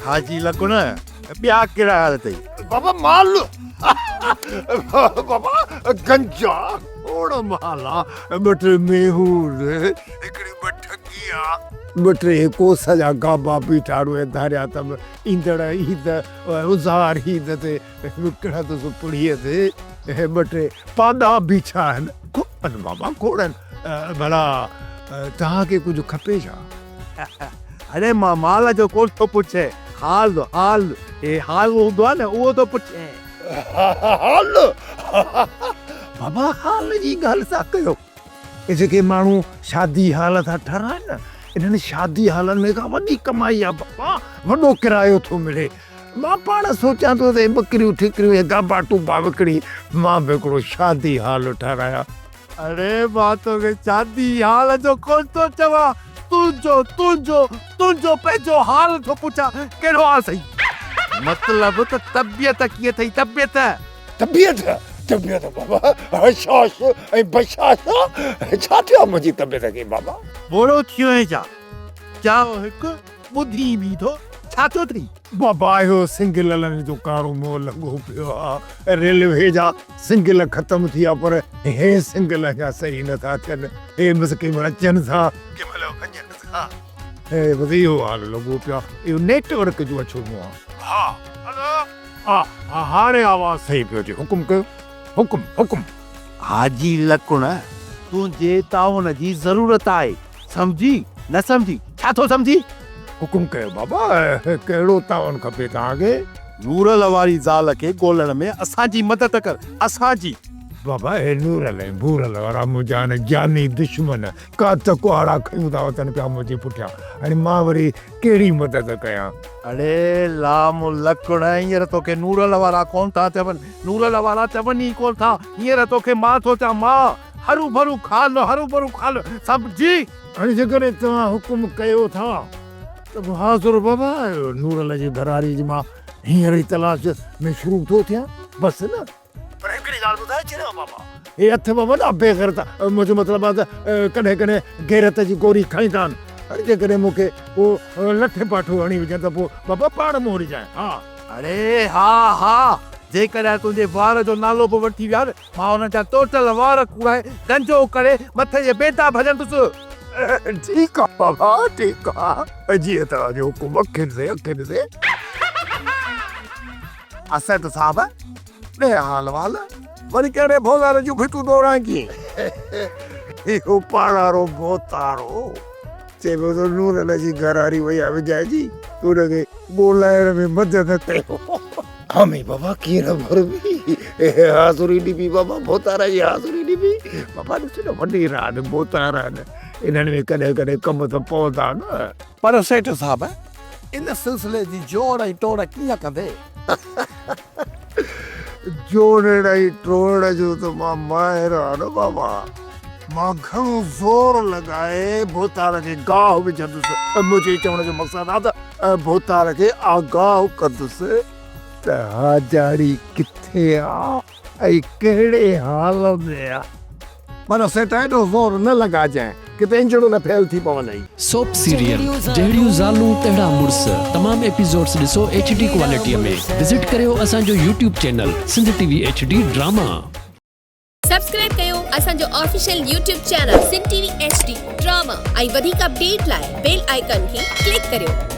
حاجي لڪڻ، ٻيا ڪهڙا حال اٿئي؟ بابا مال، بابا گنجا، کوڙ مال آ، ٻه ٽي مينهون، هڪڙي ٻه ٺڳي آ، ٻه ٽي ڪوس جا گابا بيٺا روئي ڌاريا ته به ايندڙ عيد اظهار عيد تي وڪڻندس پڙيء تي، ٻه ٽي پاڏا بيٺا آهن، کوڙ بابا کوڙ آهن، ڀلا توهان کي ڪجهه کپي ڇا؟ اڙي مان مال جو ڪونه ٿو پڇين، حال حال، هي حال هوندو آهي نه اهو ٿو پڇين. حال؟ بابا حال جي ڳالهه ٿا ڪيو، اهي جيڪي ماڻهو شادي هال ٿا ٺهرائن نه، انهن شادي هالن ۾ ڪا وڏي ڪمائي آهي بابا، وڏو ڪرايو ٿو ملي. مان پاڻ سوچيان ٿو ته هي ٻڪريون ٺڪريون هي گابا ٽوبا وڪڻي مان به هڪڙو شادي هال ٺهرايان. اڙي مان توکي شادي هال جو ڪونه ٿو چوان، تنهنجو، تنهنجو، تنهنجو پنهنجو حال ٿو پڇان، ڪهڙو حال اٿئي؟ مطلب ته طبيعت ڪيئن اٿئي، طبيعت؟ طبيعت، طبيعت بابا هشاش ۽ بشاش آ، ڇا ٿيو آ منهنجي طبيعت کي بابا؟ ٻوڙو ٿيو آهين ڇا؟ چاء هڪ ٻڌين به ٿو، ڇا ٿيو اٿئي؟ بابا اهو سنگلن جو ڪارو منهن لڳو پيو آ، ريلوي جا سنگل ختم ٿي ويا پر هي سنگل اڃا صحيح نه ٿا ٿين، هي بس ڪنهن مهل اچن ٿا ڪنهن مهل وڃن ٿا، هي بس اهو حال لڳو پيو آ، اهو نيٽ ورڪ جو اڇو منهن آ. ها هلو ها ها هاڻي آواز صحيح پيو اچي، حڪم ڪيو حڪم حڪم. حاجي لڪڻ تنهنجي تعاون جي ضرورت آهي، سمجهي نه سمجهي ڇا ٿو سمجهين؟ حڪم ڪيو بابا، ڪهڙو تعاون کپي توهان کي؟ نورل واري زال کي ڳولڻ ۾ اسان جي مدد ڪر، اسان جي. بابا هي نورل ۽ ڀورل وارا منهنجا آهن جاني دشمن، ڪات ڪهاڙا کنيون ٿا وتن پيا منهنجي پٺيان، هاڻي مان وري ڪهڙي مدد ڪيان؟ اڙي لام لڪڻ، هينئر توکي نورل وارا ڪونه ٿا چون، نورل وارا چون ئي ڪونه ٿا، هينئر توکي مان ٿو چوان، مان، هروڀرو کال، هروڀرو کال، سمجهي؟ هاڻي جيڪڏهن توهان حڪم ڪيو ٿا ته پوء حاضر بابا، نورل جي گهرواريء جي مان هينئر ئي تلاش ۾ شروع ٿو ٿيان، بس نه؟ پر هڪڙي ڳالهه ٻڌائي ڇڏيان بابا، هي اٿ به وڏا بي غيرت، منهنجو مطلب آهي ته ڪڏهن ڪڏهن غيرت جي گوري کائيندا آهن، هاڻي جيڪڏهن مون کي ڪو لٺ پاٺو هڻي وجهن ته پوء بابا پاڻ مورجانء، ها. اڙي ها ها، جيڪڏهن تنهنجي وار جو نالو به وٺي ويا نه مان انهن جا ٽوٽل وار ڪوڙائي گنجو ڪري مٿي جي بيدا ڀڄندس. ٺيڪ آ بابا ٺيڪ آ، جيئن توهان جو حڪم، اکين سين اکين سين. اسد صاحب، ڏي حال وال، وري ڪهڙي ڀوڳار جون ڀتون ڊوڙائين؟ اهو پاڻارو ڀوتارو چئي پيو ته نورل جي گهرواري وئي آ وجائجي، ان کي ڳولائڻ ۾ مدد ڪيو. حامي بابا ڪيئن نه ڀربي، حاضري ڏبي بابا ڀوتارا جي حاضري ڏبي. بابا ڏس نه وڏيرا آهن ڀوتارا آهن، انهن ۾ ڪڏهن ڪڏهن ڪم ته پوندا نه. پر سيٺ صاحب ان سلسلي جي جوڙ ۽ ٽوڙ ڪيئن ڪندي؟ جوڙڻ ۽ ٽوڙڻ جو ته مان ماهر آهيان نه بابا. مان گهڻو زور لڳائي ڀوتار کي گاهه وجهندس. منهنجي چوڻ جو مقصد آهي ته ڀوتار کي آگاهه ڪندس ته هاجاڙي ڪٿي آ ۽ ڪهڙي حال ۾ آ. پر سيٺ ايڏو زور نه لڳاجانء، ڪٿي انجڻ نه فيل ٿي پوندئي. سوپ سيريل جهڙيون زالون تهڙا مڙس تمام ايپيسوڊس ڏسو ايڇ ڊي ڪوالٽي ۾ وزٽ ڪريو اسان جو YouTube channel Sindh T V H D drama. Subscribe ڪيو اسان جو official YouTube channel Sindh T V H D drama ۽ وڌيڪ اپڊيٽ لاء بيل آئيڪان کي ڪلڪ ڪريو.